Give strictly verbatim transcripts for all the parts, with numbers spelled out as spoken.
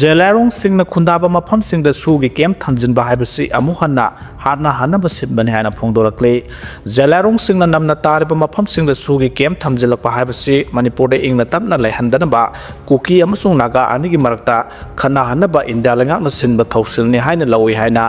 ꯖꯦꯂꯥꯏꯔꯣꯡꯁꯤꯡꯅ ꯈꯨꯟꯗꯥꯕ ꯃꯐꯝꯁꯤꯡꯗ ꯁꯨꯒꯤ ꯀꯦꯝ ꯊꯝꯖꯤꯟꯕ ꯍꯥꯏꯕꯁꯤ ꯑꯃꯨꯛ ꯍꯟꯅ ꯍꯥꯠꯅ ꯍꯥꯠꯅꯕ ꯁꯤꯟꯕꯅꯤ ꯍꯥꯏꯅ ꯐꯣꯡꯗꯣꯔꯛꯂꯤ꯫ ꯖꯦꯂꯥꯏꯔꯣꯡꯁꯤꯡꯅ ꯅꯝꯅ ꯇꯥꯔꯤꯕ ꯃꯐꯝꯁꯤꯡꯗ ꯁꯨꯒꯤ ꯀꯦꯝ ꯊꯝꯖꯤꯜꯂꯛꯄ ꯍꯥꯏꯕꯁꯤ ꯃꯅꯤꯄꯨꯔꯗ ꯏꯪꯅ ꯇꯞꯅ ꯂꯩꯍꯟꯗꯅꯕ ꯀꯨꯀꯤ ꯑꯃꯁꯨꯡ ꯅꯥꯒꯥ ꯑꯅꯤꯒꯤ ꯃꯔꯛꯇ ꯈꯠꯅ ꯍꯟꯅꯕ ꯏꯟꯗꯤꯌꯥ ꯂꯩꯉꯥꯛꯅ ꯁꯤꯟꯕ ꯊꯧꯁꯤꯜꯅꯤ ꯍꯥꯏꯅ ꯂꯧꯏ ꯍꯥꯏꯅ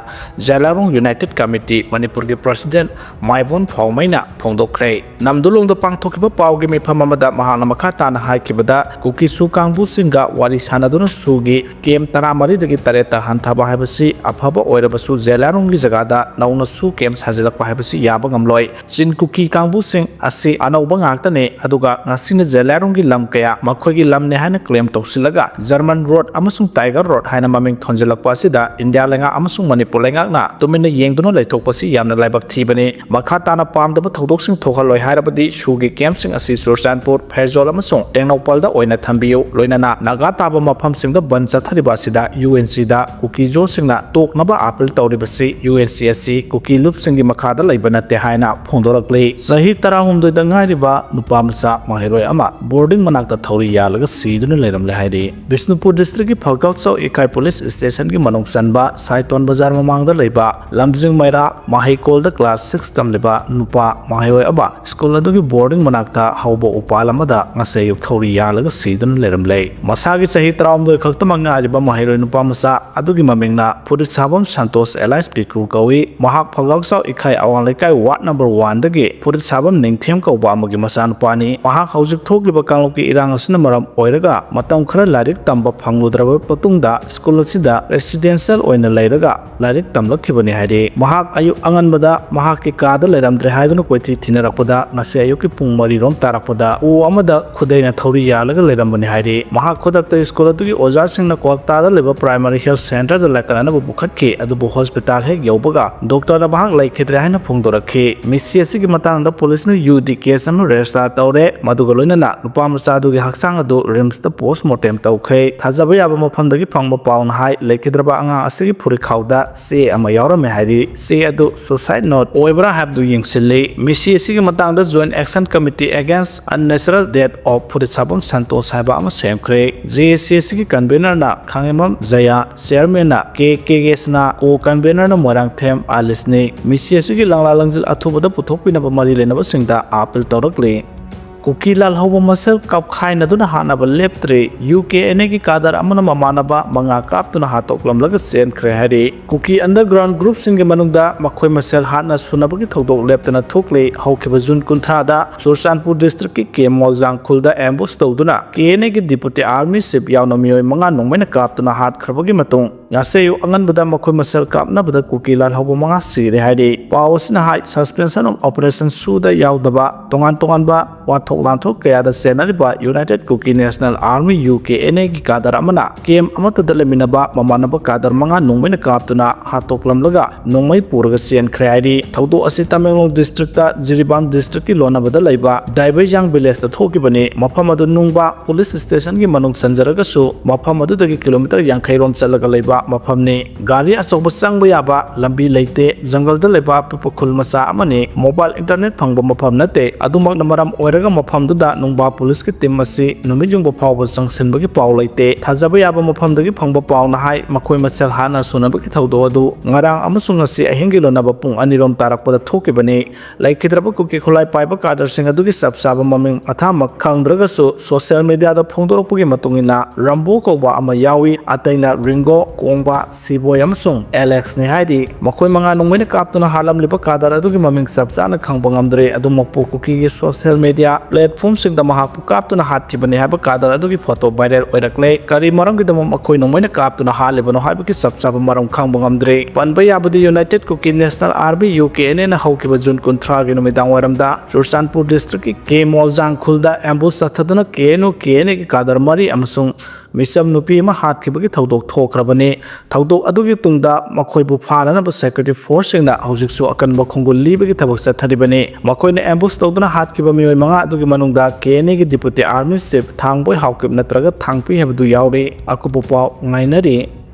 ꯖꯦꯂꯥꯏꯔꯣꯡ ꯌꯨꯅꯥꯏꯇꯦꯗ ꯀꯃꯤꯇꯤ ꯃꯅꯤꯄꯨꯔꯒꯤ ꯄ꯭ꯔꯁꯤꯗꯦꯟ ꯃꯥꯏꯕꯣꯟ ꯐꯥꯎꯃꯩꯅ ꯐꯣꯡꯗꯣꯛꯈ꯭ꯔꯦ꯫ ꯅꯝꯗꯨꯂꯣꯡꯗ ꯄꯥꯡꯊꯣꯛꯈꯤꯕ ꯄꯥꯎꯒꯤ ꯃꯤꯐꯝ ꯑꯃꯗ ꯃꯍꯥꯛꯅ ꯃꯈꯥ ꯇꯥꯅ ꯍꯥꯏꯈꯤꯕꯗ, ꯀꯨꯀꯤ ꯁꯨ ꯀꯥꯡꯕꯨꯁꯤꯡꯒ ꯋꯥꯔꯤ ꯁꯥꯟꯅꯗꯨꯅ ꯁꯨꯒꯤ ꯀꯦꯝ ꯇꯔꯥꯃꯔꯤꯗꯒꯤ ꯇꯔꯦꯠꯇ ꯍꯟꯊꯕ ꯍꯥꯏꯕꯁꯤ ꯑꯐꯕ ꯑꯣꯏꯔꯕꯁꯨ ꯖꯦꯂꯥꯏꯔꯣꯡꯒꯤ ꯖꯒꯥꯗ ꯅꯧꯅ ꯁꯨ ꯀꯦꯝ ꯁꯥꯖꯤꯜꯂꯛꯄ ꯍꯥꯏꯕꯁꯤ ꯌꯥꯕ ꯉꯝꯂꯣꯏ꯫ ꯆꯤꯟ ꯀꯨꯀꯤ ꯀꯥꯡꯕꯨꯁꯤꯡ ꯑꯁꯤ ꯑꯅꯧꯕ ꯉꯥꯛꯇꯅꯤ, ꯑꯗꯨꯒ ꯉꯁꯤꯅ ꯖꯦꯂꯥꯏꯔꯣꯡꯒꯤ ꯂꯝ ꯀꯌꯥ ꯃꯈꯣꯏꯒꯤ ꯂꯝꯅꯤ ꯍꯥꯏꯅ ꯀ꯭ꯂꯦꯝ ꯇꯧꯁꯤꯜꯂꯒ ꯖꯔꯃꯟ ꯔꯣꯗ ꯑꯃꯁꯨꯡ ꯇꯥꯏꯒꯔ ꯔꯣꯗ ꯍꯥꯏꯅ ꯃꯃꯤꯡ ꯊꯣꯟꯖꯤꯜꯂꯛꯄ ꯑꯁꯤꯗ ꯏꯟꯗꯤꯌꯥ ꯂꯩꯉꯥꯛ ꯑꯃꯁꯨꯡ ꯃꯅꯤꯄꯨꯔ ꯂꯩꯉꯥꯛꯅ ꯇꯨꯃꯤꯟꯅ ꯌꯦꯡꯗꯨꯅ ꯂꯩꯊꯣꯛꯄꯁꯤ ꯌꯥꯝꯅ ꯂꯥꯏꯕꯛ ꯊꯤꯕꯅꯤ꯫ ꯃꯈꯥ ꯇꯥꯅ ꯄꯥꯝꯗꯕ ꯊꯧꯗꯣꯛꯁꯤꯡ ꯊꯣꯛꯍꯜꯂꯣꯏ ꯍꯥꯏꯔꯕꯗꯤ ꯁꯨꯒꯤ ꯀꯦꯝꯞꯁꯤꯡ ꯑꯁꯤ ꯆꯨꯔꯆꯥꯟꯄꯨꯔ, ꯐꯦꯔꯖꯣꯜ ꯑꯃꯁꯨꯡ ꯇꯦꯡꯅꯧꯄꯜꯗ ꯑꯣꯏꯅ ꯊꯝꯕꯤꯌꯨ꯫ ꯂꯣꯏꯅꯅ ꯅꯥꯒꯥ ꯇꯥꯕ ꯃꯐꯝꯁꯤꯡꯗ ꯕꯟ ꯆꯠꯊꯔꯤꯕ ꯑꯁꯤꯗ ꯌꯨ ꯑꯦꯟ ꯁꯤꯗ ꯀꯨꯀꯤꯖꯣꯁꯤꯡꯅ ꯇꯣꯛꯅꯕ ꯑꯥꯄꯤꯜ ꯇꯧꯔꯤꯕꯁꯤ ꯌꯨ ꯑꯦꯟ ꯁꯤ ꯑꯁꯤ ꯀꯨꯀꯤ ꯂꯨꯞꯁꯤꯡꯒꯤ ꯃꯈꯥꯗ ꯂꯩꯕ ꯅꯠꯇꯦ ꯍꯥꯏꯅ ꯐꯣꯡꯗꯣꯔꯛꯂꯤ꯫ ꯆꯍꯤ ꯇꯔꯥꯍꯨꯝꯗꯣꯏꯗ ꯉꯥꯏꯔꯤꯕ ꯅꯨꯄꯥ ꯃꯆꯥ ꯃꯍꯩꯔꯣꯏ ꯑꯃ ꯕꯣꯔꯗꯤꯡ ꯃꯅꯥꯛꯇ ꯊꯧꯔꯤ ꯌꯥꯜꯂꯒ ꯁꯤꯗꯨꯅ ꯂꯩꯔꯝꯂꯦ ꯍꯥꯏꯔꯤ꯫ ꯕꯤꯁꯅꯨꯄꯨꯔ ꯗꯤꯁꯇ꯭ꯔꯤꯛꯀꯤ ꯐꯒꯥꯎꯆꯥꯎ ꯏꯀꯥꯏ ꯄꯨꯂꯤꯁ ꯁ꯭ꯇꯦꯁꯟꯒꯤ ꯃꯅꯨꯡ ꯆꯟꯕ ꯁꯥꯏꯇꯣꯟ ꯕꯖꯥꯔ ꯃꯃꯥꯡꯗ ꯂꯩꯕ ꯂꯝꯖꯤꯡ ꯃꯩꯔꯥ ꯃꯍꯩꯀꯣꯜꯗ ꯀ꯭ꯂꯥꯁ ꯁꯤꯛꯁ ꯇꯝꯂꯤꯕ ꯅꯨꯄꯥ ꯃꯍꯩꯔꯣꯏ ꯑꯃ ꯁ꯭ꯀꯨꯜ ꯑꯗꯨꯒꯤ ꯕꯣꯔꯗꯤꯡ ꯃꯅꯥꯛꯇ ꯍꯧꯕ ꯎꯄꯥꯜ ꯑꯃꯗ ꯉꯁꯤ ꯑꯌꯨꯛ ꯊꯧꯔꯤ ꯌꯥꯜꯂꯒ ꯁꯤꯗꯨꯅ ꯂꯩꯔꯝꯂꯦ꯫ ꯃꯁꯥꯒꯤ ꯆꯍꯤ ꯇꯔꯥꯍꯨꯝꯗꯣꯏ ꯈꯛꯇꯃꯛ ꯉꯥꯏꯔꯤꯕ ꯃꯍꯩꯔꯣꯏ ꯅꯨꯄꯥ ꯃꯆꯥ ꯑꯗꯨꯒꯤ ꯃꯃꯤꯡꯅ ꯐꯨꯔꯤꯠ ꯁꯥꯐꯝ ꯁꯟꯇꯣꯁ ꯑꯦꯂꯥꯏꯁ ꯄꯤꯀ꯭ꯔꯨ ꯀꯧꯏ꯫ ꯃꯍꯥꯛ ꯐꯒꯥꯎꯆꯥꯎ ꯏꯈꯥꯏ ꯑꯋꯥꯡ ꯂꯩꯀꯥꯏ ꯋꯥꯔꯗ ꯅꯝꯕꯔ ꯋꯥꯟꯗꯒꯤ ꯐꯨꯔꯤꯠ ꯁꯥꯐꯝ ꯅꯤꯡꯊꯦꯝ ꯀꯧꯕ ꯑꯃꯒꯤ ꯃꯆꯥꯅꯨꯄꯥꯅꯤ꯫ ꯃꯍꯥꯛ ꯍꯧꯖꯤꯛ ꯊꯣꯛꯂꯤꯕ ꯀꯥꯡꯂꯨꯞꯀꯤ ꯏꯔꯥꯡ ꯑꯁꯤꯅ ꯃꯔꯝ ꯑꯣꯏꯔꯒ ꯃꯇꯝ ꯈꯔ ꯂꯥꯏꯔꯤꯛ ꯇꯝꯕ ꯐꯪꯂꯨꯗ꯭ꯔꯕ ꯃꯇꯨꯡꯗ ꯁ꯭ꯀꯨꯜ ꯑꯁꯤꯗ ꯔꯦꯁꯤꯗꯦꯟꯁꯤꯌꯦꯜ ꯑꯣꯏꯅ ꯂꯩꯔꯒ ꯂꯥꯏꯔꯤꯛ ꯇꯝꯂꯛꯈꯤꯕꯅꯤ ꯍꯥꯏꯔꯤ꯫ ꯃꯍꯥꯛ ꯑꯌꯨꯛ ꯑꯉꯟꯕꯗ ꯃꯍꯥꯛꯀꯤ ꯀꯥꯗ ꯂꯩꯔꯝꯗ꯭ꯔꯦ ꯍꯥꯏꯗꯨꯅ ꯀꯣꯏꯊꯤ ꯊꯤꯅꯔꯛꯄꯗ ꯉꯁꯤ ꯑꯌꯨꯛꯀꯤ ꯄꯨꯡ ꯃꯔꯤꯔꯣꯝ ꯇꯥꯔꯛꯄꯗ ꯎ ꯑꯃꯗ ꯈꯨꯗꯩꯅ ꯊꯧꯔꯤ ꯌꯥꯜꯂꯒ ꯂꯩꯔꯝꯕꯅꯤ ꯍꯥꯏꯔꯤ꯫ ꯃꯍꯥꯛ ꯈꯨꯗꯛꯇ ꯁ꯭ꯀꯨꯜ ꯑꯗꯨꯒꯤ ꯑꯣꯖꯥꯁꯤꯡꯅ ꯀ꯭ꯋꯥꯛꯇꯥꯗ ꯂꯩꯕ ꯄ꯭ꯔꯥꯏꯃꯥꯔꯤ ꯍꯦꯜꯊ ꯁꯦꯟꯇꯔꯗ ꯂꯥꯏꯀꯠꯅꯅꯕ ꯄꯨꯈꯠꯈꯤ, ꯑꯗꯨꯕꯨ ꯍꯣꯁꯄꯤꯇꯥꯜ ꯍꯦꯛ ꯌꯧꯕꯒ ꯗꯣꯛꯇꯔꯅ ꯃꯍꯥꯛ ꯂꯩꯈꯤꯗ꯭ꯔꯦ ꯍꯥꯏꯅ ꯐꯣꯡꯗꯣꯔꯛꯈꯤ꯫ ꯃꯤꯁꯤ ꯑꯁꯤꯒꯤ ꯃꯇꯥꯡꯗ ꯄꯨꯂꯤꯁꯅ ꯌꯨ ꯗꯤ ꯀꯦꯁ ꯑꯃ ꯔꯦꯖꯤꯁꯇꯥꯔ ꯇꯧꯔꯦ꯫ ꯃꯗꯨꯒ ꯂꯣꯏꯅꯅ ꯅꯨꯄꯥ ꯃꯆꯥ ꯑꯗꯨꯒꯤ ꯍꯛꯆꯥꯡ ꯑꯗꯨ ꯔꯤꯝꯁꯇ ꯄꯣꯁꯃꯣꯔꯇꯦꯝ ꯇꯧꯈ꯭ꯔꯦ꯫ ꯊꯥꯖꯕ ꯌꯥꯕ ꯃꯐꯝꯗꯒꯤ ꯐꯪꯕ ꯄꯥꯎꯅ ꯍꯥꯏ, ꯂꯩꯈꯤꯗ꯭ꯔꯕ ꯑꯉꯥꯡ ꯑꯁꯤꯒꯤ ꯐꯨꯔꯤꯈꯥꯎꯗ ꯆꯦ ꯑꯃ ꯌꯥꯎꯔꯝꯃꯦ ꯍꯥꯏꯔꯤ꯫ ꯆꯦ ꯑꯗꯨ ꯁꯨꯁꯥꯏꯗ ꯅꯣꯠ ꯑꯣꯏꯕ꯭ꯔꯥ ꯍꯥꯏꯕꯗꯨ ꯌꯦꯡꯁꯤꯜꯂꯤ꯫ ꯃꯤꯁꯤ ꯑꯁꯤꯒꯤ ꯃꯇꯥꯡꯗ Joint Action Committee Against Unnatural Death of ꯐꯨꯔꯤꯠ ꯁꯥꯐꯝ ꯁꯟꯇꯣꯁ ꯍꯥꯏꯕ ꯑꯃ ꯁꯦꯝꯈ꯭ꯔꯦ꯫ ꯖꯦ ꯑꯦ ꯁꯤ ꯑꯁꯤꯒꯤ ꯀꯟꯚꯦꯅꯔꯅ ꯈꯥꯉꯦꯝꯕꯝ ꯖꯌꯥ, ꯆꯤꯌꯔꯃꯦꯟꯅ ꯀꯦ ꯀꯦ ꯀꯦꯁꯅ, ꯀꯣ ꯀꯟꯚꯦꯅꯔꯅ ꯃꯣꯏꯔꯥꯡꯊꯦꯝ ꯑꯥꯂꯤꯁꯅꯤ꯫ ꯃꯤꯁꯤ ꯑꯁꯤꯒꯤ ꯂꯪꯂꯥ ꯂꯪꯖꯤꯜ ꯑꯊꯨꯕꯗ ꯄꯨꯊꯣꯛꯄꯤꯅꯕ ꯃꯔꯤ ꯂꯩꯅꯕꯁꯤꯡꯗ ꯑꯥꯄꯤꯜ ꯇꯧꯔꯛꯂꯤ꯫ ꯀꯨꯀꯤ ꯂꯥꯜꯍꯧꯕ ꯃꯁꯦꯜ ꯀꯥꯞꯈꯥꯏꯅꯗꯨꯅ ꯍꯥꯠꯅꯕ ꯂꯦꯞꯇ꯭ꯔꯤ꯫ ꯌꯨ ꯀꯦ ꯑꯦꯟ ꯑꯦꯒꯤ ꯀꯥꯗꯔ ꯑꯃꯅ ꯃꯃꯥꯟꯅꯕ ꯃꯉꯥ ꯀꯥꯞꯇꯨꯅ ꯍꯥꯠꯇꯣꯛꯂꯝꯂꯒ ꯆꯦꯟꯈ꯭ꯔꯦ ꯍꯥꯏꯔꯤ꯫ ꯀꯨꯀꯤ ꯑꯟꯗꯔꯒ꯭ꯔꯥꯎꯟ ꯒ꯭ꯔꯨꯞꯁꯤꯡꯒꯤ ꯃꯅꯨꯡꯗ ꯃꯈꯣꯏ ꯃꯁꯦꯜ ꯍꯥꯠꯅ ꯁꯨꯅꯕꯒꯤ ꯊꯧꯗꯣꯛ ꯂꯦꯞꯇꯅ ꯊꯣꯛꯂꯤ꯫ ꯍꯧꯈꯤꯕ ꯖꯨꯟ ꯀꯨꯟꯊ꯭ꯔꯥꯗ ꯆꯨꯔꯆꯥꯟꯄꯨꯔ ꯗꯤꯁꯇ꯭ꯔꯤꯛꯀꯤ ꯀꯦ ꯃꯣꯜꯖꯥꯡ ꯈꯨꯜꯗ ꯑꯦꯝꯕꯨꯁ ꯇꯧꯗꯨꯅ ꯀꯦ ꯑꯦꯟ ꯑꯦꯒꯤ ꯗꯤꯄꯨꯇꯤ ꯑꯥꯔꯃꯤ ꯆꯤꯞ ꯌꯥꯎꯅ ꯃꯤꯑꯣꯏ ꯃꯉꯥ ꯅꯣꯡꯃꯩꯅ ꯀꯥꯞꯇꯨꯅ ꯍꯥꯠꯈ꯭ꯔꯕꯒꯤ ꯃꯇꯨꯡ, ꯉꯁꯤ ꯑꯌꯨꯛ ꯑꯉꯟꯕꯗ ꯃꯈꯣꯏ ꯃꯁꯦꯜ ꯀꯥꯞꯅꯕꯗ ꯀꯨꯀꯤ ꯂꯥꯜꯍꯧꯕ ꯃꯉꯥ ꯁꯤꯔꯦ ꯍꯥꯏꯔꯤ꯫ ꯄꯥꯎ ꯑꯁꯤꯅ ꯍꯥꯏ, ꯁꯁꯄꯦꯟꯁꯟ ꯑꯣꯐ ꯑꯣꯄꯔꯦꯁꯟ ꯁꯨꯗ ꯌꯥꯎꯗꯕ ꯇꯣꯉꯥꯟ ꯇꯣꯉꯥꯟꯕ ꯋꯥꯊꯣꯛ ꯂꯥꯟꯊꯣꯛ ꯀꯌꯥꯗ ꯆꯦꯟꯅꯔꯤꯕ united Kuki national army, U K N ꯑꯦꯒꯤ ꯀꯥꯗꯔ ꯑꯃꯅ ꯀꯦꯝ ꯑꯃꯠꯇꯗ ꯂꯩꯃꯤꯟꯅꯕ ꯃꯃꯥꯟꯅꯕ ꯀꯥꯗꯔ ꯃꯉꯥ ꯅꯣꯡꯃꯩꯅ ꯀꯥꯞꯇꯨꯅ ꯍꯥꯠꯇꯣꯛꯂꯝꯂꯒ ꯅꯣꯡꯃꯩ ꯄꯨꯔꯒ ꯆꯦꯟꯈ꯭ꯔꯦ ꯍꯥꯏꯔꯤ꯫ ꯊꯧꯗꯣꯛ ꯑꯁꯤ ꯇꯃꯦꯡꯂꯣꯡ ꯗꯤꯁꯇ꯭ꯔꯤꯛꯇ ꯖꯤꯔꯤꯕꯥꯝ ꯗꯤꯁꯇ꯭ꯔꯤꯛꯀꯤ ꯂꯣꯟꯅꯕꯗ ꯂꯩꯕ ꯗꯥꯏꯕꯩꯖꯥꯡ ꯚꯤꯂꯦꯖꯇ ꯊꯣꯛꯈꯤꯕꯅꯤ꯫ ꯃꯐꯝ ꯑꯗꯨ ꯅꯨꯡꯕ ꯄꯨꯂꯤꯁ ꯁ꯭ꯇꯦꯁꯟꯒꯤ ꯃꯅꯨꯡ ꯆꯟꯖꯔꯒꯁꯨ, ꯃꯐꯝ ꯑꯗꯨꯗꯒꯤ ꯀꯤꯂꯣꯃꯤꯇꯔ ꯌꯥꯡꯈꯩ ꯔꯣꯝ ꯆꯠꯂꯒ ꯂꯩꯕ ꯃꯐꯝꯅꯤ꯫ ꯒꯥꯔꯤ ꯑꯆꯧꯕ ꯆꯪꯕ ꯌꯥꯕ ꯂꯝꯕꯤ ꯂꯩꯇꯦ꯫ ꯖꯪꯒꯜꯗ ꯂꯩꯕ ꯑꯄꯤꯛꯄ ꯈꯨꯜ ꯃꯆꯥ ꯑꯃꯅꯤ꯫ ꯃꯣꯕꯥꯏꯜ ꯏꯟꯇꯔꯅꯦꯠ ꯐꯪꯕ ꯃꯐꯝ ꯅꯠꯇꯦ꯫ ꯑꯗꯨꯃꯛꯅ ꯃꯔꯝ ꯑꯣꯏꯔꯒ ꯃꯐꯝꯗꯨꯗ ꯅꯨꯡꯕꯥ ꯄꯨꯂꯤꯁꯀꯤ ꯇꯤꯝ ꯑꯁꯤ ꯅꯨꯃꯤꯠ ꯌꯨꯡꯕ ꯐꯥꯎꯕ ꯆꯪꯁꯤꯟꯕꯒꯤ ꯄꯥꯎ ꯂꯩꯇꯦ꯫ ꯊꯥꯖꯕ ꯌꯥꯕ ꯃꯐꯝꯗꯒꯤ ꯐꯪꯕ ꯄꯥꯎꯅ ꯍꯥꯏ, ꯃꯈꯣꯏ ꯃꯁꯦꯜ ꯍꯥꯟꯅ ꯁꯨꯅꯕꯒꯤ ꯊꯧꯗꯣꯛ ꯑꯗꯨ ꯉꯔꯥꯡ ꯑꯃꯁꯨꯡ ꯉꯁꯤ ꯑꯍꯤꯡꯒꯤ ꯂꯣꯟꯅꯕ ꯄꯨꯡ ꯑꯅꯤꯔꯣꯝ ꯇꯥꯔꯛꯄꯗ ꯊꯣꯛꯈꯤꯕꯅꯤ꯫ ꯂꯩꯈꯤꯗ꯭ꯔꯕ ꯀꯨꯀꯤ ꯈꯨꯠꯂꯥꯏ ꯄꯥꯏꯕ ꯀꯥꯗꯔꯁꯤꯡ ꯑꯗꯨꯒꯤ ꯆꯞ ꯆꯥꯕ ꯃꯃꯤꯡ ꯃꯊꯥꯃꯛ ꯈꯪꯗ꯭ꯔꯒꯁꯨ, ꯁꯣꯁꯤꯌꯦꯜ ꯃꯤꯗꯤꯌꯥꯗ ꯐꯣꯡꯗꯣꯔꯛꯄꯒꯤ ꯃꯇꯨꯡ ꯏꯟꯅ, ꯔꯝꯕꯣ ꯀꯧꯕ ꯑꯃ ꯌꯥꯎꯏ, ꯑꯇꯩꯅ ꯔꯤꯡꯒꯣ, ꯀꯣꯡꯕ, ꯁꯤꯕꯣꯏ ꯑꯃꯁꯨꯡ ꯑꯦꯂꯦꯛꯁꯅꯤ ꯍꯥꯏꯔꯤ꯫ ꯃꯈꯣꯏ ꯃꯉꯥ ꯅꯣꯡꯃꯩꯅ ꯀꯥꯞꯇꯨꯅ ꯍꯥꯠꯂꯝꯂꯤꯕ ꯀꯥꯗꯔ ꯑꯗꯨꯒꯤ ꯃꯃꯤꯡ ꯆꯞ ꯆꯥꯅ ꯈꯪꯕ ꯉꯝꯗ꯭ꯔꯤ꯫ ꯑꯗꯨꯃꯛꯄꯨ, ꯀꯨꯀꯤꯒꯤ ꯁꯣꯁꯤꯌꯦꯜ ꯃꯤꯗꯤꯌꯥ ꯄ꯭ꯂꯦꯠꯐꯣꯝꯁꯤꯡꯗ ꯃꯍꯥꯛꯄꯨ ꯀꯥꯞꯇꯨꯅ ꯍꯥꯠꯈꯤꯕꯅꯤ ꯍꯥꯏꯕ ꯀꯥꯗꯔ ꯑꯗꯨꯒꯤ ꯐꯣꯇꯣ ꯚꯥꯏꯔꯦꯜ ꯑꯣꯏꯔꯛꯂꯦ꯫ ꯀꯔꯤ ꯃꯔꯝꯒꯤꯗꯃꯛ ꯃꯈꯣꯏ ꯅꯣꯡꯃꯩꯅ ꯀꯥꯞꯇꯨꯅ ꯍꯥꯠꯂꯤꯕꯅꯣ ꯍꯥꯏꯕꯒꯤ ꯆꯞ ꯆꯥꯕ ꯃꯔꯝ ꯈꯪꯕ ꯉꯝꯗ꯭ꯔꯤ꯫ ꯄꯟꯕ ꯌꯥꯕꯗꯤ, United Kuki national army, U K N ꯑꯦꯅ ꯍꯧꯈꯤꯕ ꯖꯨꯟ ꯀꯨꯟꯊ꯭ꯔꯥꯒꯤ ꯅꯨꯃꯤꯗꯥꯡ ꯋꯥꯏꯔꯝꯗ ꯆꯨꯔꯆꯥꯟꯄꯨꯔ ꯗꯤꯁꯇ꯭ꯔꯤꯛꯀꯤ ꯀꯦ ꯃꯣꯜꯖꯥꯡ ꯈꯨꯜꯗ ꯑꯦꯝꯕꯨꯁ ꯆꯠꯊꯗꯨꯅ ꯀꯦ ꯑꯦꯟ ꯑꯣ, ꯀꯦ ꯑꯦꯟ ꯑꯦꯒꯤ ꯀꯥꯗꯔ ꯃꯔꯤ ꯑꯃꯁꯨꯡ ꯃꯤꯆꯝ ꯅꯨꯄꯤ ꯑꯃ ꯍꯥꯠꯈꯤꯕꯒꯤ ꯊꯧꯗꯣꯛ ꯊꯣꯛꯈ꯭ꯔꯕꯅꯤ꯫ ꯊꯧꯗꯣꯛ ꯑꯗꯨꯒꯤ ꯇꯨꯡꯗ ꯃꯈꯣꯏꯕꯨ ꯐꯥꯅꯅꯕ ꯁꯦꯀ꯭ꯌꯨꯔꯤꯇꯤ ꯐꯣꯔꯁꯁꯤꯡꯅ ꯍꯧꯖꯤꯛꯁꯨ ꯑꯀꯟꯕ ꯈꯣꯡꯒꯨꯜ ꯂꯤꯕꯒꯤ ꯊꯕꯛ ꯆꯠꯊꯔꯤꯕꯅꯤ꯫ ꯃꯈꯣꯏꯅ ꯑꯦꯝꯕꯨꯁ ꯇꯧꯗꯨꯅ ꯍꯥꯠꯈꯤꯕ ꯃꯤꯑꯣꯏ ꯃꯉꯥ ꯑꯗꯨꯒꯤ ꯃꯅꯨꯡꯗ ꯀꯦ ꯑꯦꯟ ꯑꯦꯒꯤ ꯗꯤꯄꯨꯇꯤ ꯑꯥꯔꯃꯤ ꯆꯤꯐ ꯊꯥꯡꯕꯣꯏ ꯍꯥꯎꯀꯤꯞ ꯅꯠꯇ꯭ꯔꯒ ꯊꯥꯡꯄꯤ ꯍꯥꯏꯕꯗꯨ ꯌꯥꯎꯔꯤ꯫ ꯑꯀꯨꯞꯄ ꯄꯥꯎ ꯉꯥꯏꯅꯔꯤ꯫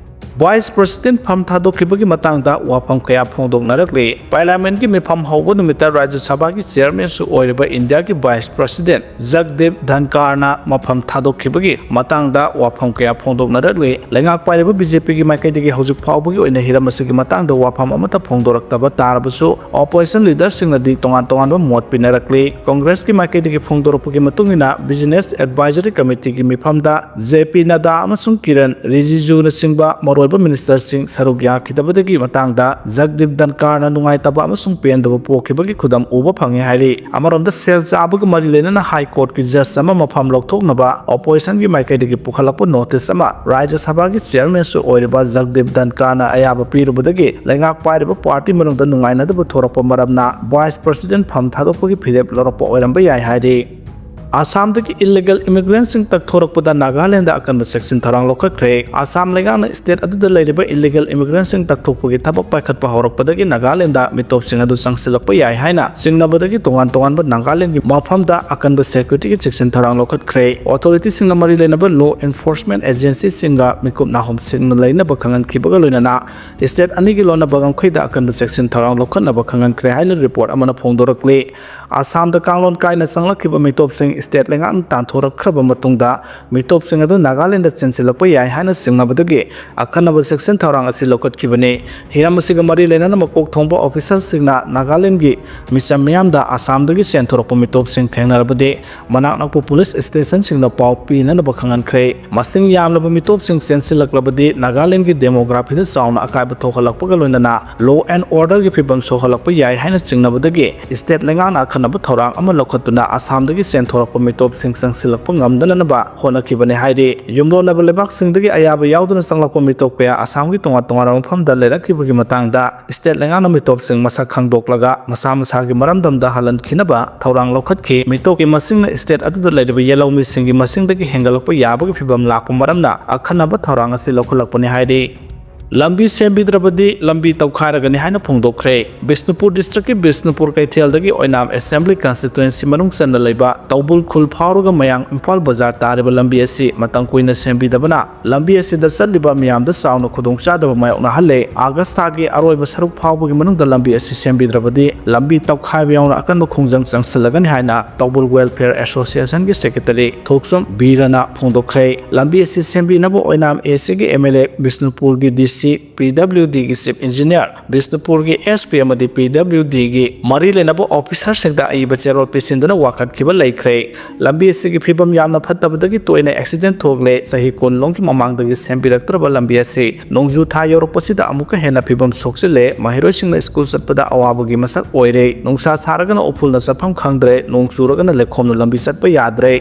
Vice President ꯐꯝ ꯊꯥꯗꯣꯛꯈꯤꯕꯒꯤ ꯃꯇꯥꯡꯗ ꯋꯥꯐꯝ ꯀꯌꯥ ꯐꯣꯡꯗꯣꯛꯅꯔꯛꯂꯤ꯫ Parliament ꯀꯤ ꯃꯤꯐꯝ ꯍꯧꯕ ꯅꯨꯃꯤꯠꯇ ꯔꯥꯖ꯭ꯌ ꯁꯚꯥꯒꯤ chairman ꯁꯨ ꯑꯣꯏꯔꯤꯕ ꯏꯟꯗꯤꯌꯥꯒꯤ Vice President ꯖꯒꯗꯤꯞ ꯙꯟꯀꯥꯔꯅ ꯃꯐꯝ ꯊꯥꯗꯣꯛꯈꯤꯕꯒꯤ ꯃꯇꯥꯡꯗ ꯋꯥꯐꯝ ꯀꯌꯥ ꯐꯣꯡꯗꯣꯛꯅꯔꯛꯂꯤ꯫ ꯂꯩꯉꯥꯛ ꯄꯥꯏꯔꯤꯕ ꯕꯤ ꯖꯦ ꯄꯤꯒꯤ ꯃꯥꯏꯀꯩꯗꯒꯤ ꯍꯧꯖꯤꯛ ꯐꯥꯎꯕꯒꯤ ꯑꯣꯏꯅ ꯍꯤꯔꯝ ꯑꯁꯤꯒꯤ ꯃꯇꯥꯡꯗ ꯋꯥꯐꯝ ꯑꯃꯠꯇ ꯐꯣꯡꯗꯣꯔꯛꯇꯕ ꯇꯥꯔꯕꯁꯨ, opposition leader ꯁꯤꯡꯅꯗꯤ ꯇꯣꯉꯥꯟ ꯇꯣꯉꯥꯟꯕ ꯃꯣꯠ ꯄꯤꯅꯔꯛꯂꯤ꯫ ꯀꯪꯒ꯭ꯔꯦꯁꯀꯤ ꯃꯥꯏꯀꯩꯗꯒꯤ ꯐꯣꯡꯗꯣꯔꯛꯄꯒꯤ ꯃꯇꯨꯡ ꯏꯟꯅ, Business Advisory Committee ꯒꯤ ꯃꯤꯐꯝꯗ ꯖꯦ ꯄꯤ ꯅꯗꯥ ꯑꯃꯁꯨꯡ ꯀꯤꯔꯟ ꯔꯤꯖꯤꯖꯨꯅꯆꯤꯡꯕ ꯃꯔꯨꯑꯣꯏꯕ minister ꯁꯤꯡ ꯁꯔꯨꯛ ꯌꯥꯈꯤꯗꯕꯗꯒꯤ ꯃꯇꯥꯡꯗ ꯖꯒꯗꯤꯞ ꯙꯟꯀꯥꯔꯅ ꯅꯨꯡꯉꯥꯏꯇꯕ ꯑꯃꯁꯨꯡ ꯄꯦꯟꯗꯕ ꯄꯣꯛꯈꯤꯕꯒꯤ ꯈꯨꯗꯝ ꯎꯕ ꯐꯪꯉꯤ ꯍꯥꯏꯔꯤ꯫ ꯑꯃꯔꯣꯝꯗ, ꯁꯦꯜ ꯆꯥꯕꯒ ꯃꯔꯤ ꯂꯩꯅꯅ High Court ꯀꯤ judge ꯑꯃ ꯃꯐꯝ ꯂꯧꯊꯣꯛꯅꯕ opposition ꯒꯤ ꯃꯥꯏꯀꯩꯗꯒꯤ ꯄꯨꯈꯠꯂꯛꯄ notice ꯑꯃ ꯔꯥꯖ꯭ꯌ ꯁꯚꯥꯒꯤ chairman ꯁꯨ ꯑꯣꯏꯔꯤꯕ ꯖꯒꯗꯤꯞ ꯙꯟꯀꯥꯔꯅ ꯑꯌꯥꯕ ꯄꯤꯔꯨꯕꯗꯒꯤ ꯂꯩꯉꯥꯛ ꯄꯥꯏꯔꯤꯕ party ꯃꯅꯨꯡꯗ ꯅꯨꯡꯉꯥꯏꯅꯗꯕ ꯊꯣꯔꯛꯄ ꯃꯔꯝꯅ Vice President ꯐꯝ ꯊꯥꯗꯣꯛꯄꯒꯤ ꯐꯤꯔꯦꯞ ꯂꯧꯔꯛꯄ ꯑꯣꯏꯔꯝꯕ ꯌꯥꯏ ꯍꯥꯏꯔꯤ꯫ ꯑꯁꯥꯝꯗꯒꯤ illegal immigrant ꯁꯤꯡ ꯇꯛꯊꯣꯔꯛꯄꯗ ꯅꯥꯒꯥꯂꯦꯟꯗ ꯑꯀꯟꯕ ꯆꯦꯛꯁꯤꯟ ꯊꯧꯔꯥꯡ ꯂꯧꯈꯠꯈ꯭ꯔꯦ꯫ ꯑꯁꯥꯝ ꯂꯩꯉꯥꯛꯅ state ꯑꯗꯨꯗ ꯂꯩꯔꯤꯕ illegal immigrant ꯁꯤꯡ ꯇꯛꯊꯣꯛꯄꯒꯤ ꯊꯕꯛ ꯄꯥꯏꯈꯠꯄ ꯍꯧꯔꯛꯄꯗꯒꯤ ꯅꯥꯒꯥꯂꯦꯟꯗ ꯃꯤꯇꯣꯞꯁꯤꯡ ꯑꯗꯨ ꯆꯪꯁꯤꯜꯂꯛꯄ ꯌꯥꯏ ꯍꯥꯏꯅ ꯆꯤꯡꯅꯕꯗꯒꯤ ꯇꯣꯉꯥꯟ ꯇꯣꯉꯥꯟꯕ ꯅꯥꯒꯥꯂꯦꯟꯒꯤ ꯃꯐꯝꯗ ꯑꯀꯟꯕ security ꯒꯤ ꯆꯦꯛꯁꯤꯟ ꯊꯧꯔꯥꯡ ꯂꯧꯈꯠꯈ꯭ꯔꯦ꯫ Authority ꯁꯤꯡꯅ ꯃꯔꯤ ꯂꯩꯅꯕ law enforcement agency ꯁꯤꯡꯒ ꯃꯤꯀꯨꯞ ꯅꯥꯍꯨꯝꯁꯤꯡꯅ ꯂꯩꯅꯕ ꯈꯪꯍꯟꯈꯤꯕꯒ ꯂꯣꯏꯅꯅ state ꯑꯅꯤꯒꯤ ꯂꯣꯟꯅꯕ ꯉꯝꯈꯩꯗ ꯑꯀꯟꯕ ꯆꯦꯛꯁꯤꯟ ꯊꯧꯔꯥꯡ ꯂꯧꯈꯠꯅꯕ ꯈꯪꯍꯟꯈ꯭ꯔꯦ ꯍꯥꯏꯅ report ꯑꯃꯅ ꯐꯣꯡꯗꯣꯔꯛꯂꯤ꯫ ꯑꯁꯥꯝꯗ ꯀꯥꯡꯂꯣꯟ ꯀꯥꯏꯅ ꯆꯪꯂꯛꯈꯤꯕ ꯃꯤꯇꯣꯞꯁꯤꯡ state ꯂꯩꯉꯥꯛꯅ ꯇꯥꯟꯊꯣꯔꯛꯈ꯭ꯔꯕ ꯃꯇꯨꯡꯗ, ꯃꯤꯇꯣꯞꯁꯤꯡ ꯑꯗꯨ ꯅꯥꯒꯥꯂꯦꯟꯗ ꯆꯦꯟꯁꯤꯜꯂꯛꯄ ꯌꯥꯏ ꯍꯥꯏꯅ ꯆꯤꯡꯅꯕꯗꯒꯤ ꯑꯈꯟꯅꯕ ꯆꯦꯛꯁꯤꯟ ꯊꯧꯔꯥꯡ ꯑꯁꯤ ꯂꯧꯈꯠꯈꯤꯕꯅꯤ꯫ ꯍꯤꯔꯝ ꯑꯁꯤꯒ ꯃꯔꯤ ꯂꯩꯅꯅ ꯃꯀꯣꯛ ꯊꯣꯡꯕ officer ꯁꯤꯡꯅ ꯅꯥꯒꯥꯂꯦꯟꯒꯤ ꯃꯤꯆꯝ ꯃꯤꯌꯥꯝꯗ ꯑꯁꯥꯝꯗꯒꯤ ꯆꯦꯟꯊꯣꯔꯛꯄ ꯃꯤꯇꯣꯞꯁꯤꯡ ꯊꯦꯡꯅꯔꯕꯗꯤ, ꯃꯅꯥꯛ ꯅꯛꯄ police station ꯁꯤꯡꯗ ꯄꯥꯎ ꯄꯤꯅꯅꯕ ꯈꯪꯍꯟꯈ꯭ꯔꯦ꯫ ꯃꯁꯤꯡ ꯌꯥꯝꯂꯕ ꯃꯤꯇꯣꯞꯁꯤꯡ ꯆꯦꯟꯁꯤꯜꯂꯛꯂꯕꯗꯤ ꯅꯥꯒꯥꯂꯦꯟꯒꯤ demography ꯗ ꯆꯥꯎꯅ ꯑꯀꯥꯏꯕ ꯊꯣꯛꯍꯜꯂꯛꯄꯒ ꯂꯣꯏꯅꯅ law and order ꯒꯤ ꯐꯤꯕꯝ ꯁꯣꯛꯍꯜꯂꯛꯄ ꯌꯥꯏ ꯍꯥꯏꯅ ꯆꯤꯡꯅꯕꯗꯒꯤ state ꯂꯩꯉꯥꯛꯅ ꯑꯈꯟꯅꯕ ꯊꯧꯔꯥꯡ ꯑꯃ ꯂꯧꯈꯠꯇꯨꯅ ꯑꯁꯥꯝꯗꯒꯤ ꯆꯦꯟꯊꯣꯔꯛꯄ ꯃꯤꯇꯣꯞꯁꯤꯡ ꯆꯪꯁꯤꯜꯂꯛꯄ ꯉꯝꯗꯅꯅꯕ ꯍꯣꯠꯅꯈꯤꯕꯅꯤ ꯍꯥꯏꯔꯤ꯫ ꯌꯨꯝꯂꯣꯟꯅꯕ ꯂꯩꯕꯥꯛꯁꯤꯡꯗꯒꯤ ꯑꯌꯥꯕ ꯌꯥꯎꯗꯅ ꯆꯪꯂꯛꯄ ꯃꯤꯇꯣꯞ ꯀꯌꯥ ꯑꯁꯥꯝꯒꯤ ꯇꯣꯉꯥꯟ ꯇꯣꯉꯥꯟꯕ ꯃꯐꯝꯗ ꯂꯩꯔꯛꯈꯤꯕꯒꯤ ꯃꯇꯥꯡꯗ state ꯂꯩꯉꯥꯛꯅ ꯃꯤꯇꯣꯞꯁꯤꯡ ꯃꯁꯛ ꯈꯪꯗꯣꯛꯂꯒ ꯃꯁꯥ ꯃꯁꯥꯒꯤ ꯃꯔꯝꯗꯝꯗ ꯍꯜꯍꯟꯈꯤꯅꯕ ꯊꯧꯔꯥꯡ ꯂꯧꯈꯠꯈꯤ꯫ ꯃꯤꯇꯣꯞꯀꯤ ꯃꯁꯤꯡꯅ state ꯑꯗꯨꯗ ꯂꯩꯔꯤꯕ ꯌꯦꯜꯍꯧꯃꯤꯁꯤꯡꯒꯤ ꯃꯁꯤꯡꯗꯒꯤ ꯍꯦꯟꯒꯠꯂꯛꯄ ꯌꯥꯕꯒꯤ ꯐꯤꯕꯝ ꯂꯥꯛꯄ ꯃꯔꯝꯅ ꯑꯈꯟꯅꯕ ꯊꯧꯔꯥꯡ ꯑꯁꯤ ꯂꯧꯈꯠꯂꯛꯄꯅꯤ ꯍꯥꯏꯔꯤ꯫ ꯂꯝꯕꯤ ꯁꯦꯝꯕꯤꯗ꯭ꯔꯕꯗꯤ ꯂꯝꯕꯤ ꯇꯧꯈꯥꯏꯔꯒꯅꯤ ꯍꯥꯏꯅ ꯐꯣꯡꯗꯣꯛꯈ꯭ꯔꯦ꯫ ꯕꯤꯁꯅꯨꯄꯨꯔ district ꯀꯤ ꯕꯤꯁꯅꯨꯄꯨꯔ ꯀꯩꯊꯦꯜꯗꯒꯤ ꯑꯣꯏꯅꯥꯝ assembly constituency ꯃꯅꯨꯡ ꯆꯟꯅ ꯂꯩꯕ ꯇꯧꯕꯨꯜ ꯈꯨꯜ ꯐꯥꯎꯔꯒ ꯃꯌꯥꯡ ꯏꯝꯐꯥꯜ ꯕꯖꯥꯔ ꯇꯥꯔꯤꯕ ꯂꯝꯕꯤ ꯑꯁꯤ ꯃꯇꯝ ꯀꯨꯏꯅ ꯁꯦꯝꯕꯤꯗꯕꯅ ꯂꯝꯕꯤ ꯑꯁꯤꯗ ꯆꯠꯂꯤꯕ ꯃꯤꯌꯥꯝꯗ ꯆꯥꯎꯅ ꯈꯨꯗꯣꯡꯆꯥꯗꯕ ꯃꯥꯌꯣꯛꯅꯍꯜꯂꯦ꯫ ꯑꯥꯒꯁ ꯊꯥꯒꯤ ꯑꯔꯣꯏꯕ ꯁꯔꯨꯛ ꯐꯥꯎꯕꯒꯤ ꯃꯅꯨꯡꯗ ꯂꯝꯕꯤ ꯑꯁꯤ ꯁꯦꯝꯕꯤꯗ꯭ꯔꯕꯗꯤ ꯂꯝꯕꯤ ꯇꯧꯈꯥꯏꯕ ꯌꯥꯎꯅ ꯑꯀꯟꯕ ꯈꯣꯡꯖꯪ ꯆꯪꯁꯤꯜꯂꯒꯅꯤ ꯍꯥꯏꯅ ꯇꯧꯕꯨꯜ Welfare Association ꯒꯤ secretary ꯊꯣꯛꯆꯣꯝ ꯕꯤꯔꯅ ꯐꯣꯡꯗꯣꯛꯈ꯭ꯔꯦ꯫ ꯂꯝꯕꯤ ꯑꯁꯤ ꯁꯦꯝꯕꯤꯅꯕ ꯑꯣꯏꯅꯥꯝ AC ꯒꯤ MLA, ꯕꯤꯁꯅꯨꯄꯨꯔꯒꯤ DC, PWD ꯒꯤ chief engineer, ꯕꯤꯁꯅꯨꯄꯨꯔꯒꯤ SP ꯑꯃꯗꯤ PWD ꯒꯤ ꯃꯔꯤ ꯂꯩꯅꯕ officer ꯁꯤꯡꯗ ꯑꯏꯕ ꯆꯦꯔꯣꯜ ꯄꯤꯁꯤꯟꯗꯨꯅ ꯋꯥꯀꯠꯈꯤꯕ ꯂꯩꯈ꯭ꯔꯦ꯫ ꯂꯝꯕꯤ ꯑꯁꯤꯒꯤ ꯐꯤꯕꯝ ꯌꯥꯝꯅ ꯐꯠꯇꯕꯗꯒꯤ ꯇꯣꯏꯅ accident ꯊꯣꯛꯂꯦ꯫ ꯆꯍꯤ ꯀꯨꯟ ꯂꯣꯝꯒꯤ ꯃꯃꯥꯡꯗꯒꯤ ꯁꯦꯝꯕꯤꯔꯛꯇ꯭ꯔꯕ ꯂꯝꯕꯤ ꯑꯁꯤ ꯅꯣꯡꯖꯨ ꯊꯥ ꯌꯧꯔꯛꯄꯁꯤꯗ ꯑꯃꯨꯛꯀ ꯍꯦꯟꯅ ꯐꯤꯕꯝ ꯁꯣꯛꯆꯤꯜꯂꯦ꯫ ꯃꯍꯩꯔꯣꯏꯁꯤꯡꯅ school ꯆꯠꯄꯗ ꯑꯋꯥꯕꯒꯤ ꯃꯁꯛ ꯑꯣꯏꯔꯦ꯫ ꯅꯨꯡꯁꯥ ꯁꯥꯔꯒꯅ ꯎꯐꯨꯜꯅ ꯆꯠꯐꯝ ꯈꯪꯗ꯭ꯔꯦ, ꯅꯣꯡ ꯆꯨꯔꯒꯅ ꯂꯩꯈꯣꯝꯅ ꯂꯝꯕꯤ ꯆꯠꯄ ꯌꯥꯗ꯭ꯔꯦ꯫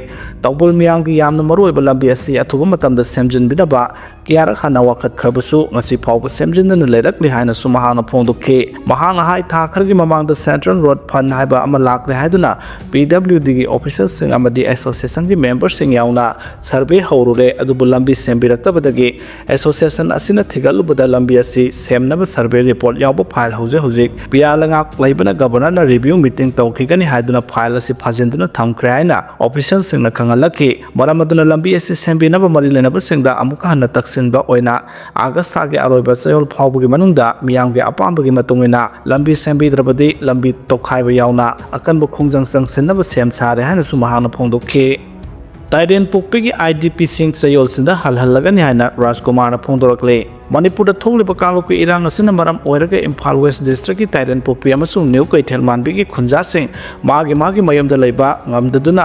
ꯇꯧꯕꯨꯜ ꯃꯤꯌꯥꯝꯒꯤ ꯌꯥꯝꯅ ꯃꯔꯨꯑꯣꯏꯕ ꯂꯝꯕꯤ ꯑꯁꯤ ꯑꯊꯨꯕ ꯃꯇꯝꯗ ꯁꯦꯝꯖꯤꯟꯕꯤꯅꯕ ꯀꯌꯥꯔꯛ ꯍꯟꯅ ꯋꯥꯀꯠꯈ꯭ꯔꯕꯁꯨ ꯉꯁꯤ ꯐꯥꯎꯕ ꯁꯦꯝꯖꯤꯟꯗꯅ ꯂꯩꯔꯛꯂꯤ ꯍꯥꯏꯅꯁꯨ ꯃꯍꯥꯛꯅ ꯐꯣꯡꯗꯣꯛꯈꯤ꯫ ꯃꯍꯥꯛꯅ ꯍꯥꯏ, ꯊꯥ ꯈꯔꯒꯤ ꯃꯃꯥꯡꯗ central road fund ꯍꯥꯏꯕ ꯑꯃ ꯂꯥꯛꯂꯦ ꯍꯥꯏꯗꯨꯅ PWD ꯒꯤ officer ꯁꯤꯡ ꯑꯃꯗꯤ association ꯒꯤ member ꯁꯤꯡ ꯌꯥꯎꯅ survey ꯍꯧꯔꯨꯔꯦ, ꯑꯗꯨꯕꯨ ꯂꯝꯕꯤ ꯁꯦꯝꯕꯤꯔꯛꯇꯕꯗꯒꯤ association ꯑꯁꯤꯅ ꯊꯤꯒꯠꯂꯨꯕꯗ ꯂꯝꯕꯤ ꯑꯁꯤ ꯁꯦꯝꯅꯕ survey report ꯌꯥꯎꯕ file ꯍꯧꯖꯤꯛ ꯍꯧꯖꯤꯛ ꯄꯤꯌꯥ ꯂꯩꯉꯥꯛ ꯂꯩꯕꯅ governor ꯅ review meeting ꯇꯧꯈꯤꯒꯅꯤ ꯍꯥꯏꯗꯨꯅ file ꯑꯁꯤ ꯐꯥꯖꯤꯟꯗꯨꯅ ꯊꯝꯈ꯭ꯔꯦ ꯍꯥꯏꯅ official ꯁꯤꯡꯅ ꯈꯪꯍꯜꯂꯛꯈꯤ꯫ ꯃꯔꯝ ꯑꯗꯨꯅ ꯂꯝꯕꯤ ꯑꯁꯤ ꯁꯦꯝꯕꯤꯅꯕ ꯃꯔꯤ ꯂꯩꯅꯕꯁꯤꯡꯗ ꯑꯃꯨꯛꯀ ꯍꯟꯅ ꯇꯛꯁꯤꯟꯕ ꯑꯣꯏꯅ ꯑꯥꯒꯁ ꯊꯥꯒꯤ ꯑꯔꯣꯏꯕ ꯆꯌꯣꯜ ꯐꯥꯎꯕꯒꯤ ꯃꯅꯨꯡꯗ ꯃꯤꯌꯥꯝꯒꯤ ꯑꯄꯥꯝꯕꯒꯤ ꯃꯇꯨꯡ ꯏꯟꯅ ꯂꯝꯕꯤ ꯁꯦꯝꯕꯤꯗ꯭ꯔꯕꯗꯤ ꯂꯝꯕꯤ ꯇꯧꯈꯥꯏꯕ ꯌꯥꯎꯅ ꯑꯀꯟꯕ ꯈꯣꯡꯖꯪ ꯆꯪꯁꯤꯟꯅꯕ ꯁꯦꯝ ꯁꯥꯔꯦ ꯍꯥꯏꯅꯁꯨ ꯃꯍꯥꯛꯅ ꯐꯣꯡꯗꯣꯛꯈꯤ꯫ ꯇꯥꯏꯔꯦꯟꯄꯣꯛꯄꯤꯒꯤ IDP ꯁꯤꯡ ꯆꯌꯣꯜꯁꯤꯡꯗ ꯍꯜꯍꯜꯂꯒꯅꯤ ꯍꯥꯏꯅ ꯔꯥꯖꯀꯨꯃꯥꯔꯅ ꯐꯣꯡꯗꯣꯔꯛꯂꯤ꯫ ꯃꯅꯤꯄꯨꯔꯗ ꯊꯣꯛꯂꯤꯕ ꯀꯥꯡꯂꯨꯞꯀꯤ ꯏꯔꯥꯡ ꯑꯁꯤꯅ ꯃꯔꯝ ꯑꯣꯏꯔꯒ ꯏꯝꯐꯥꯜ West district ꯀꯤ ꯇꯥꯏꯔꯦꯟꯄꯣꯛꯄꯤ ꯑꯃꯁꯨꯡ ꯅ꯭ꯌꯨ ꯀꯩꯊꯦꯜ ꯃꯥꯟꯕꯤꯒꯤ ꯈꯨꯟꯖꯥꯁꯤꯡ ꯃꯥꯒꯤ ꯃꯥꯒꯤ ꯃꯌꯨꯝꯗ ꯂꯩꯕ ꯉꯝꯗꯗꯨꯅ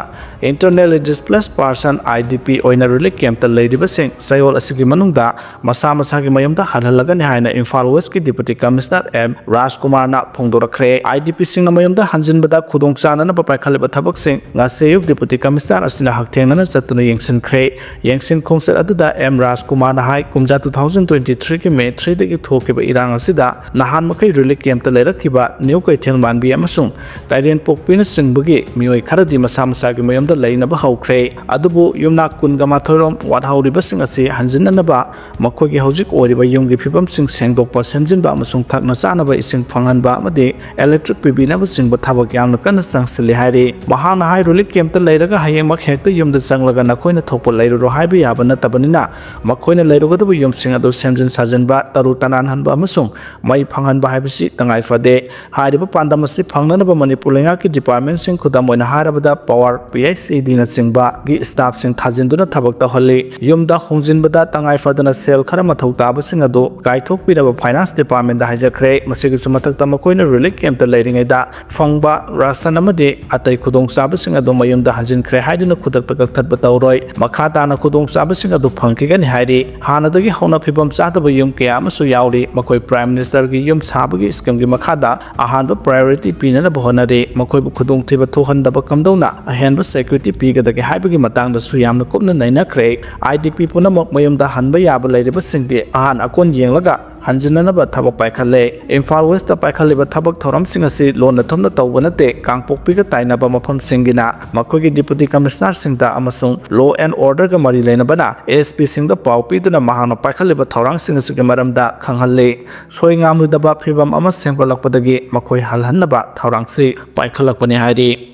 internally displaced person, IDP, ꯑꯣꯏꯅ relief camp ꯇ ꯂꯩꯔꯤꯕꯁꯤꯡ ꯆꯌꯣꯜ ꯑꯁꯤꯒꯤ ꯃꯅꯨꯡꯗ ꯃꯁꯥ ꯃꯁꯥꯒꯤ ꯃꯌꯨꯝꯗ ꯍꯜꯍꯜꯂꯒꯅꯤ ꯍꯥꯏꯅ ꯏꯝꯐꯥꯜ West ꯀꯤ Deputy Commissioner M ꯔꯥꯖꯀꯨꯃꯥꯔꯅ ꯐꯣꯡꯗꯣꯔꯛꯈ꯭ꯔꯦ꯫ IDP ꯁꯤꯡꯅ ꯃꯌꯨꯝꯗ ꯍꯟꯖꯤꯟꯕꯗ ꯈꯨꯗꯣꯡꯆꯥꯅꯅꯕ ꯄꯥꯏꯈꯠꯂꯤꯕ ꯊꯕꯛꯁꯤꯡ ꯉꯁꯤ ꯑꯌꯨꯛ Deputy Commissioner ꯑꯁꯤꯅ ꯍꯛꯊꯦꯡꯅꯅ ꯆꯠꯇꯨꯅ ꯌꯦꯡꯁꯤꯟꯈ꯭ꯔꯦ꯫ ꯌꯦꯡꯁꯤꯟ ꯈꯣꯡꯆꯠ ꯑꯗꯨꯗ M ꯔꯥꯖꯀꯨꯃꯥꯔꯅ ꯍꯥꯏ, ꯀꯨꯝꯖꯥ two thousand twenty ꯊ꯭ꯔꯤꯒꯤ ꯃꯦ ꯊ꯭ꯔꯤꯗꯒꯤ ꯊꯣꯛꯈꯤꯕ ꯏꯔꯥꯡ ꯑꯁꯤꯗ ꯅꯍꯥꯟ ꯃꯈꯩ ꯔꯤꯂꯤꯐ ꯀꯦꯝꯞꯇ ꯂꯩꯔꯛꯈꯤꯕ ꯅ꯭ꯌꯨ ꯀꯩꯊꯦꯜ ꯃꯥꯟꯕꯤ ꯑꯃꯁꯨꯡ ꯀꯩꯔꯦꯟꯄꯣꯛꯄꯤꯅꯆꯤꯡꯕꯒꯤ ꯃꯤꯑꯣꯏ ꯈꯔꯗꯤ ꯃꯁꯥ ꯃꯁꯥꯒꯤ ꯃꯌꯨꯝꯗ ꯂꯩꯅꯕ ꯍꯧꯈ꯭ꯔꯦ꯫ ꯑꯗꯨꯕꯨ ꯌꯨꯝꯅꯥꯛ ꯀꯨꯟꯒ ꯃꯥꯊꯣꯏ ꯔꯣꯝ ꯋꯥꯠꯍꯧꯔꯤꯕꯁꯤꯡ ꯑꯁꯤ ꯍꯟꯖꯤꯟꯅꯅꯕ ꯃꯈꯣꯏꯒꯤ ꯍꯧꯖꯤꯛ ꯑꯣꯏꯔꯤꯕ ꯌꯨꯝꯒꯤ ꯐꯤꯕꯝꯁꯤꯡ ꯁꯦꯡꯗꯣꯛꯄ, ꯁꯦꯝꯖꯤꯟꯕ ꯑꯃꯁꯨꯡ ꯊꯛꯅ ꯆꯥꯅꯕ ꯏꯁꯤꯡ ꯐꯪꯍꯟꯕ ꯑꯃꯗꯤ ꯏꯂꯦꯛꯇ꯭ꯔꯤꯛ ꯄꯤꯕꯤꯅꯕꯆꯤꯡꯕ ꯊꯕꯛ ꯌꯥꯝꯅ ꯀꯟꯅ ꯆꯪꯁꯤꯜꯂꯤ ꯍꯥꯏꯔꯤ꯫ ꯃꯍꯥꯛꯅ ꯍꯥꯏ, ꯔꯤꯂꯤꯐ ꯀꯦꯝꯞꯇ ꯂꯩꯔꯒ ꯍꯌꯦꯡꯃꯛ ꯍꯦꯛꯇ ꯌꯨꯝꯗ ꯆꯪꯂꯒ ꯅꯈꯣꯏꯅ ꯊꯣꯛꯄ ꯂꯩꯔꯨꯔꯣ ꯍꯥꯏꯕ ꯌꯥꯕ ꯅꯠꯇꯕꯅꯤꯅ, ꯃꯈꯣꯏꯅ ꯂꯩꯔꯨꯒꯗꯕ ꯌꯨꯝꯁꯤꯡ ꯑꯗꯨ ꯁꯦꯝꯖꯤꯟ ꯁꯥꯖꯤꯟꯕ, ꯇꯔꯨ ꯇꯅꯥꯟꯍꯟꯕ ꯑꯃꯁꯨꯡ ꯃꯩ ꯐꯪꯍꯟꯕ ꯍꯥꯏꯕꯁꯤ ꯇꯉꯥꯏ ꯐꯗꯦ꯫ ꯍꯥꯏꯔꯤꯕ ꯄꯥꯟꯗꯝ ꯑꯁꯤ ꯐꯪꯅꯅꯕ ꯃꯅꯤꯄꯨꯔ ꯂꯩꯉꯥꯛꯀꯤ ꯗꯤꯄꯥꯔꯠꯃꯦꯟꯁꯤꯡ, ꯈꯨꯗꯝ ꯑꯣꯏꯅ ꯍꯥꯏꯔꯕꯗ ꯄꯥꯋꯔ, ꯄꯤ ꯑꯩꯆ ꯏ ꯗꯤꯅꯆꯤꯡꯕꯒꯤ ꯁ꯭ꯇꯥꯐꯁꯤꯡ ꯊꯥꯖꯤꯟꯗꯨꯅ ꯊꯕꯛ ꯇꯧꯍꯜꯂꯤ꯫ ꯌꯨꯝꯗ ꯍꯣꯡꯖꯤꯟꯕꯗ ꯇꯉꯥꯏ ꯐꯗꯅ ꯁꯦꯜ ꯈꯔ ꯃꯊꯧ ꯇꯥꯕꯁꯤꯡ ꯑꯗꯨ ꯀꯥꯏꯊꯣꯛꯄꯤꯅꯕ ꯐꯥꯏꯅꯥꯟꯁ ꯗꯤꯄꯥꯔꯠꯃꯦꯟꯗ ꯍꯥꯏꯖꯈ꯭ꯔꯦ꯫ ꯃꯁꯤꯒꯤꯁꯨ ꯃꯊꯛꯇ, ꯃꯈꯣꯏꯅ ꯔꯤꯂꯤꯐ ꯀꯦꯝꯞꯇ ꯂꯩꯔꯤꯉꯩꯗ ꯐꯪꯕ ꯔꯥꯁꯟ ꯑꯃꯗꯤ ꯑꯇꯩ ꯈꯨꯗꯣꯡꯆꯥꯕꯁꯤꯡ ꯑꯗꯨ ꯃꯌꯨꯝꯗ ꯍꯟꯖꯤꯟꯈ꯭ꯔꯦ ꯍꯥꯏꯗꯨꯅ ꯈꯨꯗꯛꯇ ꯀꯛꯊꯠꯄ ꯇꯧꯔꯣꯏ꯫ ꯃꯈꯥ ꯇꯥꯅ ꯈꯨꯗꯣꯡꯆꯥꯕꯁꯤꯡ ꯑꯗꯨ ꯐꯪꯈꯤꯒꯅꯤ ꯍꯥꯏꯔꯤ꯫ ꯍꯥꯟꯅꯗꯒꯤ ꯍꯧꯅ ꯐꯤꯕꯝ ꯆꯥꯗꯕ ꯌꯨꯝ ꯀꯌꯥ ꯑꯃꯁꯨ ꯌꯥꯎꯔꯤ꯫ ꯃꯈꯣꯏ ꯄ꯭ꯔꯥꯏꯝ ꯃꯤꯅꯤꯁꯇꯔꯒꯤ ꯌꯨꯝ ꯁꯥꯕꯒꯤ ꯁ꯭ꯀꯤꯝꯒꯤ ꯃꯈꯥꯗ ꯑꯍꯥꯟꯕ ꯄ꯭ꯔꯥꯏꯌꯣꯔꯤꯇꯤ ꯄꯤꯅꯅꯕ ꯍꯣꯠꯅꯔꯤ꯫ ꯃꯈꯣꯏꯕꯨ ꯈꯨꯗꯣꯡꯊꯤꯕ ꯊꯣꯛꯍꯟꯗꯕ ꯀꯝꯗꯧꯅ ꯑꯍꯦꯟꯕ ꯁꯦꯀ꯭ꯌꯨꯔꯤꯇꯤ ꯄꯤꯒꯗꯒꯦ ꯍꯥꯏꯕꯒꯤ ꯃꯇꯥꯡꯗꯁꯨ ꯌꯥꯝꯅ ꯀꯨꯞꯅ ꯅꯩꯅꯈ꯭ꯔꯦ꯫ ꯑꯥꯏ ꯗꯤ ꯄꯤ ꯄꯨꯝꯅꯃꯛ ꯃꯌꯨꯝꯗ ꯍꯟꯕ ꯌꯥꯕ ꯂꯩꯔꯤꯕꯁꯤꯡꯗꯤ ꯑꯍꯥꯟ ꯑꯀꯣꯟ ꯌꯦꯡꯂꯒ ꯍꯟꯖꯤꯟꯅꯅꯕ ꯊꯕꯛ ꯄꯥꯏꯈꯠꯂꯦ꯫ ꯏꯝꯐꯥꯜ ꯋꯦꯁꯇ ꯄꯥꯏꯈꯠꯂꯤꯕ ꯊꯕꯛ ꯊꯧꯔꯝꯁꯤꯡ ꯑꯁꯤ ꯂꯣꯟꯅ ꯊꯨꯞꯅ ꯇꯧꯕ ꯅꯠꯇꯦ, ꯀꯥꯡꯄꯣꯛꯄꯤꯒ ꯇꯥꯏꯅꯕ ꯃꯐꯝꯁꯤꯡꯒꯤꯅ ꯃꯈꯣꯏꯒꯤ ꯗꯤꯄꯨꯇꯤ ꯀꯃꯤꯁꯅꯔꯁꯤꯡꯗ ꯑꯃꯁꯨꯡ ꯂꯣ ꯑꯦꯟ ꯑꯣꯔꯗꯔꯒ ꯃꯔꯤ ꯂꯩꯅꯕꯅ ꯑꯦ ꯑꯦꯁ ꯄꯤꯁꯤꯡꯗ ꯄꯥꯎ ꯄꯤꯗꯨꯅ ꯃꯍꯥꯛꯅ ꯄꯥꯏꯈꯠꯂꯤꯕ ꯊꯧꯔꯥꯡꯁꯤꯡ ꯑꯁꯤꯒꯤ ꯃꯔꯝꯗ ꯈꯪꯍꯜꯂꯤ꯫ ꯁꯣꯏ ꯉꯥꯝꯂꯣꯏꯗꯕ ꯐꯤꯚꯝ ꯑꯃ ꯁꯦꯝꯒꯠꯂꯛꯄꯗꯒꯤ ꯃꯈꯣꯏ ꯍꯜꯍꯟꯅꯕ ꯊꯧꯔꯥꯡꯁꯤ ꯄꯥꯏꯈꯠꯂꯛꯄꯅꯤ ꯍꯥꯏꯔꯤ꯫